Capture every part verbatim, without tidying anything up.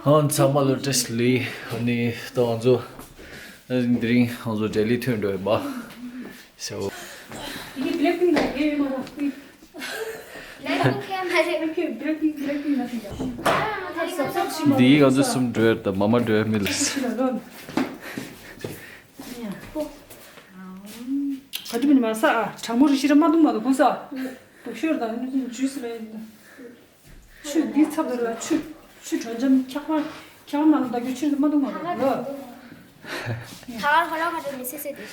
ཨང་། ཚང་མ་ལ་བཀྲ་ཤིས་བདེ་ལེགས། ཨ་ནི་ད་ང་ཚོ་དེ་རིང་ང་ཚོ་ལྡི་ལི་ཐོན་འགྲོ་ཡིན་པ། So འདི་ང་ཚོ་གསུམ་འགྲོ་ཡ། ད་མ་མ་འགྲོ་ཡ་མི་ལ། ག་དུས་མིན་མ་ས་ཨ། གྲང་མོ་རི་ཤི་ར་མ་འདུག་མ་འདུག་གོ་ས། སྡུག་ཤོར་དང་ཡིན་ན་ཇུས་ལ་ཡིན་ན། ཆུ་འདི་ཚབ་ཏུ་ལ་ཆུ་ཆུ་དྲོན་འཇམ་འཁྱག་པ་འཁྱག་པ་མ་ལ་ད་གྱོད་ཆུ་འདི་མ་འདུག་མ་འདུག་ལོ། ཁ་ཁ་ལོ་ཁ་ཏུ་མི་སེ་སེ་དེ།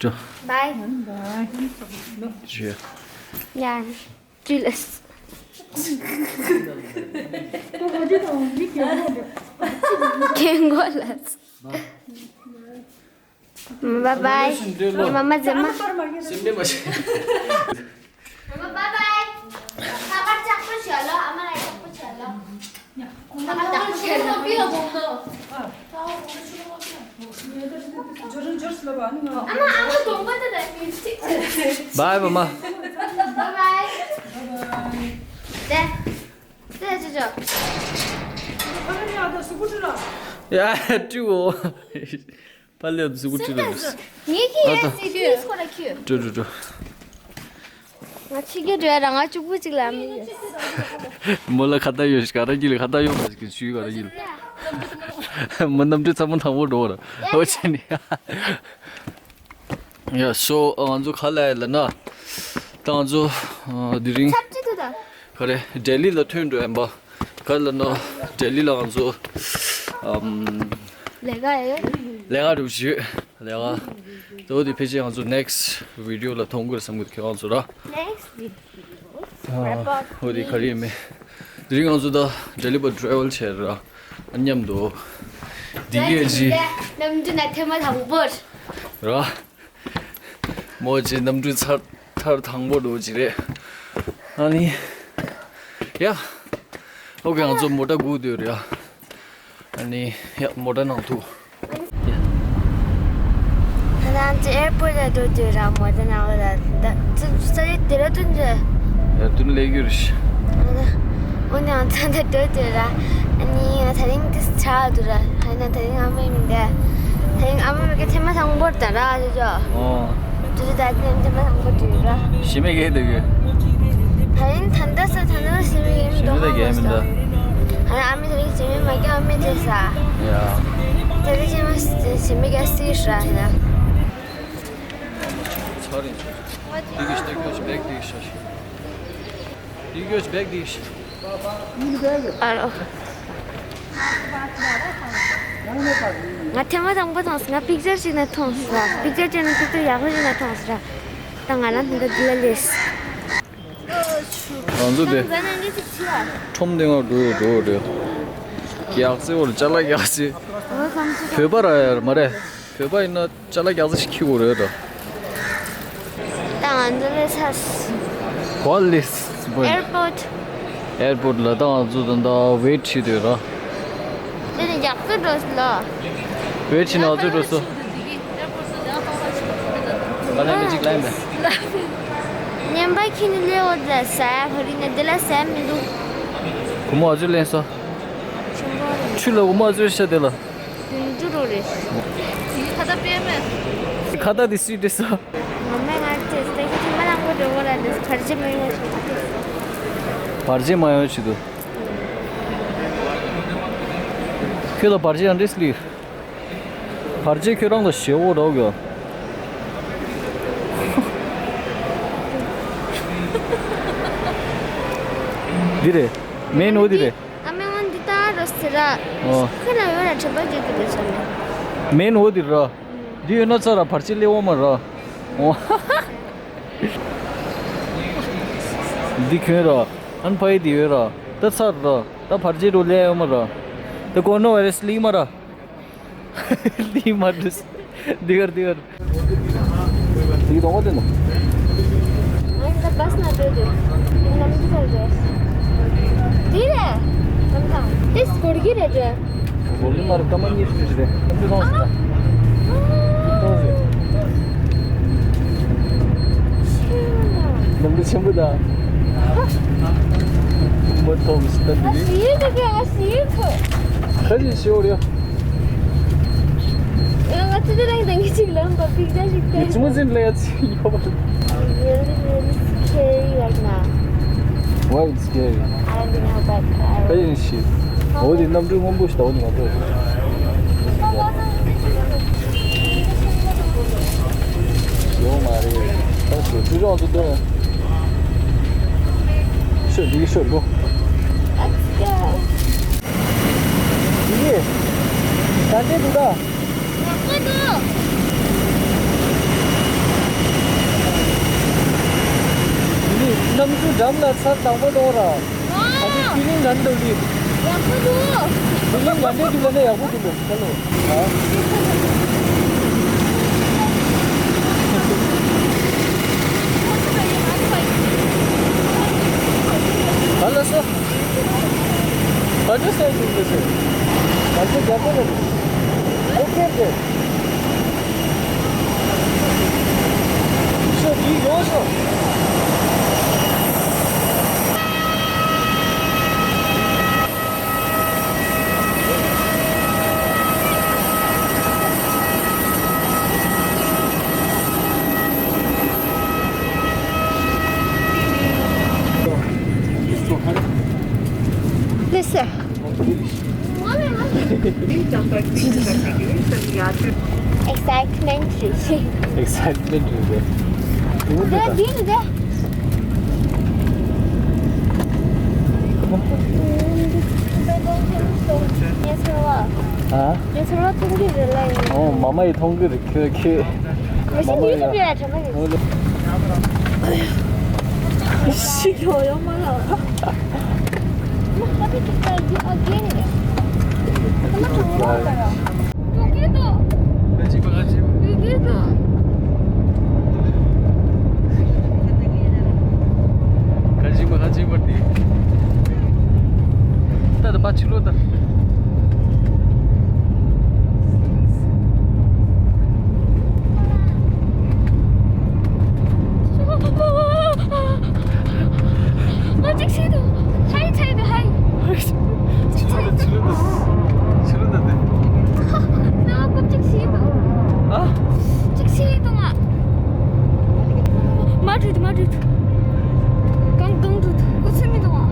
ཇོ། བའི། བའི། ཇོ། ཡ། ཇུ་ལས། ཁྱེད་མགོ་ལ། Bye bye. མ་མ་མཛེས་མ། སེམས་ནས་མ་ཤེས། མ་མ་bye bye. ཁ་པར་ལྕགས་པོ་བྱས་ལོ། ཨ་མ་ལ་ལྕགས་པོ་བྱས་ལོ། ཁ་པར་ལྕགས་པོ་བྱས་ལོ། ཨ་མ་ཨ་མ་གདོང་པ་དེ་ལ་ཉུལ་ཅིག་བྱས། Bye མ་མ། Bye bye. དེ། དེ་ཅི་ཅོ། ཡ་ཀྲུའོ། ཕ་ལེ་སུ་གུ་ཁྲི་ལ་རེད། ངེད་ཀྱི་ཨ་ཡ་ད། སི་ཁྱོད་སྐོར་ལ་ཁྱོད། ཀྲུ་ཀྲུ་ཀྲུ། ང་ཆི་གེ་འགྲོ་ཡ་ར། ང་གཅིག་པུ་གཅིག་ལ་མི་ཡོད། མོ་ལ་ཁ་ཏ་ཡོད་ཤི་ག་ར་གི་ལ་ཁ་ཏ་ཡོད་མ་ཤི་གི་ཆུའི་ག་ར་གི་ལ། མོ་གནམ་གྲུ་ཚ་མོ་དང་པོ་འགྲོ་བ་ར། ཨོ་ཆེ་ནི། ཡ་སོ་ང་ཚོ་ག་ལ་ཡ་ལ་ན། ད་ང་ཚོ་དེ་རིང་ཆབ་ཅི་ཐུ་ད། ག་རེ་ལྡི་ལི་ལ་ཐོན་འགྲོ་ཡིན་པ། ག་ལ་ན་ལྡི་ལི་ལ་ང་ཚོ་ཨམ། ལས་ཀ་ཡོད། ལས་ཀ་འགྲོ་བཞིན་ཡོད། ལས་ཀ་དེ་འོ་དེ་ཕལ་ཆེར་ང་ཚོ་next video ལ་མཐོང་གི་རེད་བསམ་གི་འདུག་ཁྱེད་རང་ཚོ་ར། Next video. ཨ། འོ་དེ་ག་རེ་ཡིན་མིན། དེ་རིང་ང་ཚོ་ད་ལྡི་ལི་བར་travel བྱས་ར། ཨ་མཉམ་དུ། འདི་གས་ཅི། གནམ་གྲུ་ན་ཐེངས་མ་དང་པོར། ར། མོ་ཅི་གནམ་གྲུ་ཚར་ཐར་དང་པོ་འགྲོ་ཅི་རེད། ཨ་ནི། ཡ། ཨོ་ཁེ་ང་ཚོ་མོ་ཊ་སྒུག་སྡོད་རེད་ཡ། ཨ་ནི་ཡ་མོ་ཊ་ནང་ཐུག་ང་ཚོ་ཨེར་པོར་ཊ་ལ་འགྲོ་དུས་ར་མོ་ཊ་ནང་ལ་ད་ཙི་ཙི་ཌེ་ར་ཌུན་རེད། ཌེ་ར་ཌུན་སླེབས་ཡོད་རེད། འོ་ན་ང་ཚོ་ད་འགྲོ་དུས་ར་ཨ་ནི་ང་དེ་རིང་ཏིས་ཆགས་འདུག་ར། ཧ་ན་དེ་རིང་ཨ་མའི་མི་འདུག་དེ་རིང་ཨ་མ་མི་གི་ཐེངས་མ་དང་པོར་ད་ར་ཨ་ཅོ་ཅོ། ཨོ། ཏུ་ཏུ་ད་ཐེངས་ཐེངས་མ་དང་པོ་འགྲོ་ར། ཞི་མི་གེ་འདུག་གི། ད་རིང་ད་ལྟ་ས་ད་ལྟ་ཞི་མི་གེ་མི་འདུག་ཞི་མི་གེ་མི་འདུག་ཨ་ནི་ཨ་མའི་དེ་རིང་ཞི་མི་མ་གི་ཨ་མའི་དེ་ས། ཡ། དེ་རིང་ཞི་མི་ཞི་མི་གེ་སི་ར་ཧ་ན། ཚར་རིང་ཚར། འདི་གི་སྟེགས་ཀྱོ་ཞིག་བེག་འདི་གི་ཤ་ཞིག་འདི་གྱོ་ཞིག་བེག་འདི་གི་ཤ། ཨ་རོ། ང་ཐེངས་མ་དང་པོ་མཐོང་སོང་། ང་པིག་ཅར་ཞིག་ན་མཐོང་སོང་། པིག་ཅར་ཅན་ན་པིག་ཅར་ཡག་པོ་ཞིག་ན་མཐོང་སོང་། ད་ང་རང་འདི་འདི་ལ་ལས། ང་ཚོ་དེ་ཁྲོམ་སྟེང་ལ་འགྲོ་ཡོད་འགྲོ་ཡོད་རེད། རྒྱགས་ཚེ་བོར་ཅ་ལག་རྒྱགས་ཚེ། བོད་པ་ར་ཡར་མ་རེད། བོད་པ་ཡིན་ན་ཅ་ལག་རྒྱགས་ཚེ་ཞིག་ཁྱི་གོ་རེད་ར། ད་ང་ཚོ་ལས་ས། གོ་ལས་ས། ཨེར་པོར་ཊ། ཨེར་པོར་ཊ་ལ་ད་ང་ཚོ་ད་ལྟ་ཝེ་ཊི་བྱེད་དུས་ར། དེ་ནི་རྒྱགས་ཚེ་འགྲོ་སོང་ལ། ཝེ་ཊི་ན་ང་ཚོ་འགྲོ་སོང་། ང་ལ་མི་གཅིག་ལ་ཡིན་པས། ཉན་པ་ཁྱི་ནི་ལེའོ་ལ་ཟ་ཡ་བ་རི་ནི་འདི་ལ་ཟ་མི་འདུག་སྒོར་མོ་ཨ་ཚོད་ལེན་སོང་། ཆུ་ལ་སྒོར་མོ་ཨ་ཚོད་ཤ་དེ་ལ། དུང་ཅུ་རོ་རེད། ཁ་ད་པེ་མེ། ཁ་ད་དེ་སུས་སྤྲད་སོང་། ང་མེ་ང་ཚོས་སྟེགས་ཀྱི་མ་ལང་པོ་འགྲོ་བ་ལ་འདི་བར་ཆད་མ་ཡོང་ཆོག་བར་ཆད་མ་ཡོང་ཆེད་དུ། ཁྱོད་ལ་བར་ཆད་ཡང་འདྲེས་ལི། བར་ཆད་ཁྱོད་རང་ལ་ཞེ་བོ་རོགས་ཡོད། འདི་རེད། མེན་འོ་འདི་རེད། ཨ་མའི་ངོ་འདི་ལྟ་རོ་ཟེར་ར། ཨོ། ཁོ་ན་ཡོད་ར་དྲན་པ་བརྗེད་དུ་རེད་ཟེར་ནས། མེན་འོ་འདི་ར། འདི་ཡོད་ན་ཚ་ར་བར་ཆད་སླེབས་འོ་མ་ར། ཨོ། འདི་ཁྱོད་ར། ཨན་ཕའི་འདི་ཡོད་ར། ད་ཚ་ར། ད་བར་ཆད་འགྲོ་སླེབས་འོ་མ་ར། ད་ཀོ་རོ་ན་བྷའི་རས་སླེབས་མ་ར། འདི་མ་འདྲ། འདི་གར་འདི་གར། འདི་གདོང་པ་དེ་ནོ། ཨ་ནི་ད་བཱས་ན་འགྲོ་དུས། འདི་ནམ་རྒྱུན་གར་འགྲོ། འདི་རེད། ནམ་ཐང་། དེ་སྐོར་གྱི་རེད་འགྲོ། སྐོར་གྱི་མ་རེད། སྐར་མ་གཉིས་ཤིག་རེད། ནམ་རྒྱུན་སོང་ཟིན་ད། སོང་ཟིན། ནམ་རྒྱུན་ཆེན་པོ་ད། མ་ཐོབ་སྟབས་ཨ་ཀྱིས། ཤི་ཡི་ཀ་ཨ་ཤི་ཡི་ཀ་ཁ་ཅིག་ཤི་བ་རེད། ང་ཚོ་དེ་རིང་དང་གི་ཅིག་ལམ་པ་པིག་ཅག་ཞིག་ཡིད་ཚིམ་ཟིན་ལས་ཚིག་ཡོད། Really, really scary right now. Why it's scary? I don't know, but I ཁ་ཡིན་ཤི། འོ་དེ་གནམ་གྲུ་སྔོན་པོ་ཞིག་ད་འོ་དེ་ང་ཚོ། ཡོད་མ་རེད། ད་ཞོ་ཅུ་ཅོག་ཏུ་འདོན། ཤོད་འདི་ཤོད་འགྲོ། འདི་ག་འདྲས་འདུག་ད། ཡག་པོ་འདུག་འདི་གནམ་གྲུ་འགྲམ་ལ་ཚར་དང་པོ་གཏོང་ར། ཨ་ནི་ཕི་ལིང་ག་འདྲ་འདུག་ལི། ཡག་པོ་འདུག་ཕི་ལིང་ག་འདྲ་འདུག་ལ་ནི་ཡག་པོ་འདུག་ལ་ཁ་ལོ། ཨ། ཨ་ལ་སོ། What is that in this? What is that? Okay, okay. Sure, do you know so? Listen. Excitement. Excitement. हाँ? ཨོ། མ་མ་ཡི་མཐོང་གི་རེད་ཁྱོད་ཁྱོད། མ་མ་ཡི་ལ། ཤི་ཁྱོད་ཡོང་མ་ལ། ད་ད་པ་ཕྱི་ལོགས་ད། ང་གཅིག་ཤི་འདུག་ཧའི་ཆའི་འདུག་ཧའི། ཕྱི་ལོགས་ད་ཕྱི་ལོགས་ད་ཕྱི་ལོགས་ད་དེ། ང་ཀོ་གཅིག་ཤི་འདུག་ཨ། གཅིག་ཤི་འདུག་ང་། མ་འགྲོ་འདུག་མ་འགྲོ་འདུག་གང་གང་འགྲོ་འདུག་ཁོ་ཚོད་མི་འདུག་ཨ།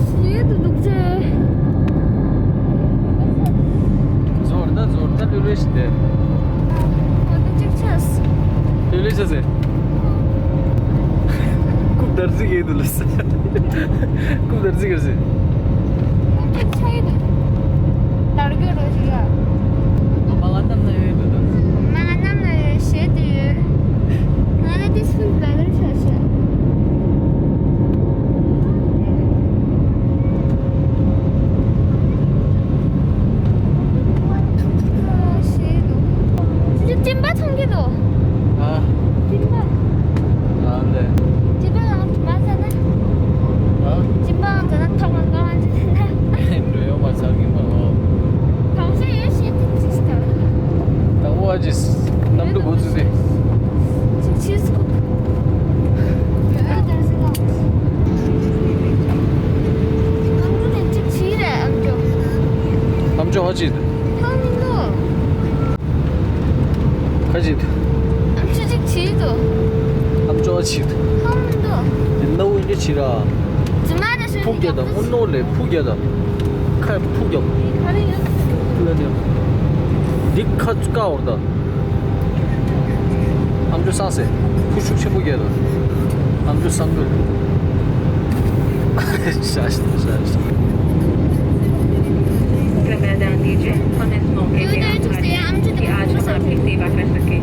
ཤི་འདུག་འདུག་ཅེ། ཟོར་ད་ཟོར་ད་ལུས་ལུས་ཤི་དེ། ང་ད་གཅིག་ཆས། ལུས་ལུས་ཤི་ཟེར། རྐུབ་འདར་ཟིག་ཡེ་འདུག་ལ་ས། རྐུབ་འདར་ཟིག་ག་ཟེར། རྐུབ་ཅིག་ཆགས་ཡོད་འདུག་དར་རྒྱུ་རོ་ཞིག་ཡ། ང་མ་ང་གནམ་ན་ཡོད་འདུག་ད། མ་ང་གནམ་ན་ཡོད་ཞེད་དུ་ཡོད། ང་ལ་དེ་སུན་བེ་ལར་ཆ་ཆ། ཞེད་འདུག་སྤྲིན་པ་མཐོང་གི་འདུག་ཨ། སྤྲིན་པ། ཨ་ལེ། སྤྲིན་པ་ལ་མ་ཟ་ན། ཨ། སྤྲིན་པ་ལ་ཟ་ན་ཐོག་མ་ལ་ཟ་ན། འགྲོ་ཡོང་མ་ཚར་གི་མ་རེད། གང་ཤེས་ཡོད་ཤེས་ཐུབ་ཅིག་ད། ད་འོ་ཨ་ཅིས་གནམ་གྲུ་འགོ་ཚུགས་ཏེ། ཅིག་ཆིས་ཀོ། ཨ་ད་ཟེར་ལ། གནམ་གྲུ་དེ་ཅིག་ཆི་རེད་ཨམ་ཅོ། ཨམ་ཅོ་ཧ་ཅི། ཐང་མི་འདུག་ཁ་ཅིག་ཨམ་ཅོ་ཅིག་བྱེད་དོ། ཨམ་ཅོག་ཅིག་ཧམ་འདུག་དེ་སྣ་བུག་འདི་བྱེད་ར། ཇི་མ་ར་ཤོད་ཕུག་རྒྱག་དང་དངུལ་ནོར་ལས་ཕུག་རྒྱག་དང་། ཁ་ཕུག་རྒྱག་ཁ་ལེ་ཡོད། ལ་ནི། འདི་ཁ་བཀག་འོར་དང་། ཨམ་ཅོག་སང་སེ། ཁུ་ཤུགས་ཆེན་པོ་རྒྱག་དང་། ཨམ་ཅོག་སང་དགོས། ཤ་ཤ་ཤ་ཤ། कृपया ध्यान दीजिए, हम इस मौके पे आभारी हैं कि आज हम आपकी सेवा कर सके।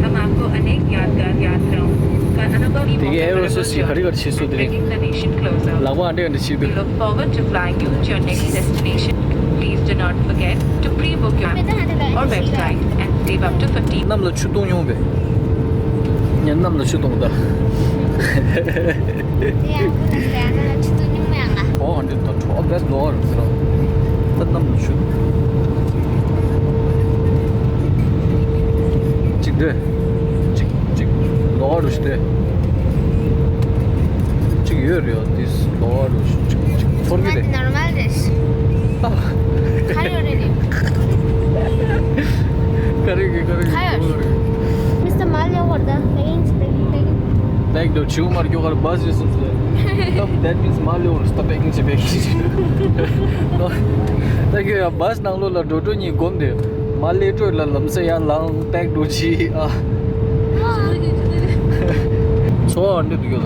हम आपको अनेक यादगार यात्राओं का अनुभव भी देखे, एरो से सीखा रही कर छह सौ दे। Taking the nation closer। लगवा अंडे अंडे छीब। We look forward to flying you to your next destination. Please do not forget to pre-book your और website and save up to fifteen। གནམ་ལ་ཆུ་བཏུང་ཡོང་བས། ཉན་གནམ་ལ་ཆུ་བཏུང་ད། དེ་ཡང་ཁོ་ན་ཟེར་ན་ཆུ་ཚོད་ཉུང་མ་ཡང་ང་། ཨོ་འདི་ད་གྲོགས་བེད་ལོར་ཟེར། ད་གནམ་ལ་ཆུ། གཅིག་སྡོད། གཅིག་གཅིག་ལོར་སྡོད། གཅིག་ ཡོད་རེད། འདི་ལོ་བ་རུ་ཚོར་གི་རེད། ནོར་མལ་རེད། ཨ། ག་ཡོད་རེད་ནི། ག་རེ་གི་ག་རེ་གི་ག་ཡོད་རེད། Mister Malya, what the? Packing, packing, packing. Back door, chiu mar kyo kar bus is. That means Malya or the packing se packing. Thank you. Bus nang lo la do do ni gom de. Malya do la lam se ya lang back door chi. Ah. ཚོར་བ་འདི་འདུག་ཡོད་ལ།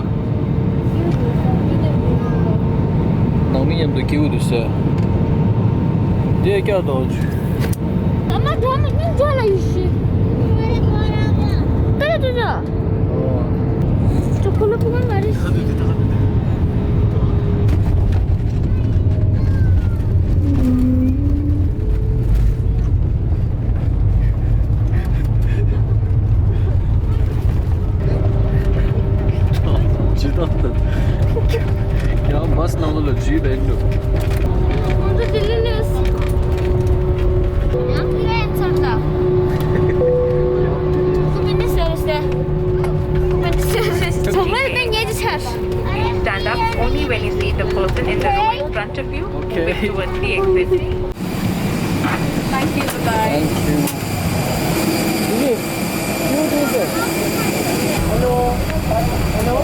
ནང་མི་མཉམ་དུ་སྐྱིད་པོ་འདུག་ཟེར། དེ་སྐྱག་དོག་ཅུ། ཨ་མ་འགྲོ་མི་སྙིང་རྗེ་ལ་ཡོད་ཤི། ཏེ་ཏེ་ཏེ། ཨོ། ཅོ་ཁོ་ལོ་ཕུག་མ་རེད། ཇི་ལྟར་དང་། ཡང་བྷ་སི་ནང་ལོགས་ལ་ཇུས་ལེན་འདུག་ཁོང་ཚོ་ལྡི་ལི་ལས། ཡང་ཕི་རན་ཚར་ད། ཁོ་མི་འདི་ཟེར་ཟེར། ཁོ་མི་འདི་ཟེར་ཟེར། ཚང་མ་ལ་ཉེ་ཆར། Stand up only when you see the person in the row in front of you moving towards the exit. Thank you, bye-bye. Thank you. Hello. Hello.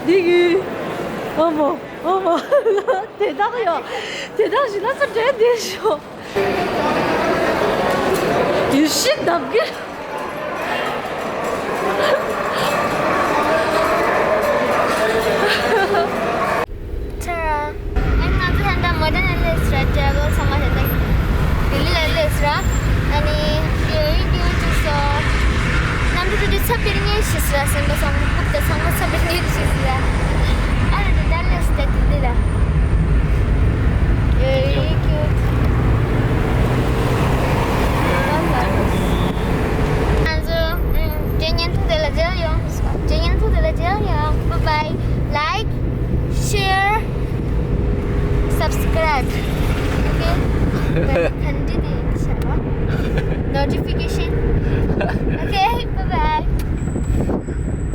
འདི་གི་ཨ་མ། ཨ་མ། དེ་དག་ཡོད། དེ་དག་ཞིག་ན་ཚ་འདྲེ་བསྡད་ཤོག་ཡེ་ཤེས་འདབ་གི། ཁྱེད་རང་། ཨ་ནི་ང་ཚོ་ད་ལྟ་མོ་ཌན་ཨེ་ལི་ཝེ་ཊི་རེད། ཊེ་རེ་ཝལ་ཚང་མ་ད་ལྟ་ལྡི་ལི་ལ་སླེབས་ར། ཨ་ནི་ཡོད་ཡོད་ཀྱི་འོང་ཅུག་སོ། གནམ་གྲུ་དེ་ཚ་པིར་ཉེ་ཤི་སི་ར། སེམས་པ་ཚང་མ་ཕུག་ད་ཚང་མ་ཚ་པིར་ཉེ་ཤི་སི་ར། ཨ་ནི་དེ་ད་ལྟ་ལ་སི་ད་ལྡི་ལི་ལ་ཡོད་ཡོད་ཀྱི་འོང་ཅུག་ང་ཚོ་རྗེས་ཉིན་ཐུག་དེ་ལ་མཇལ་ཡོང་། རྗེས་ཉིན་ཐུག་དེ་ལ་མཇལ་ཡོང་། Bye bye. Like, share, subscribe. Okay? Bell ཁ་འདི་དེ་བྱས་པ། Notification. Okay?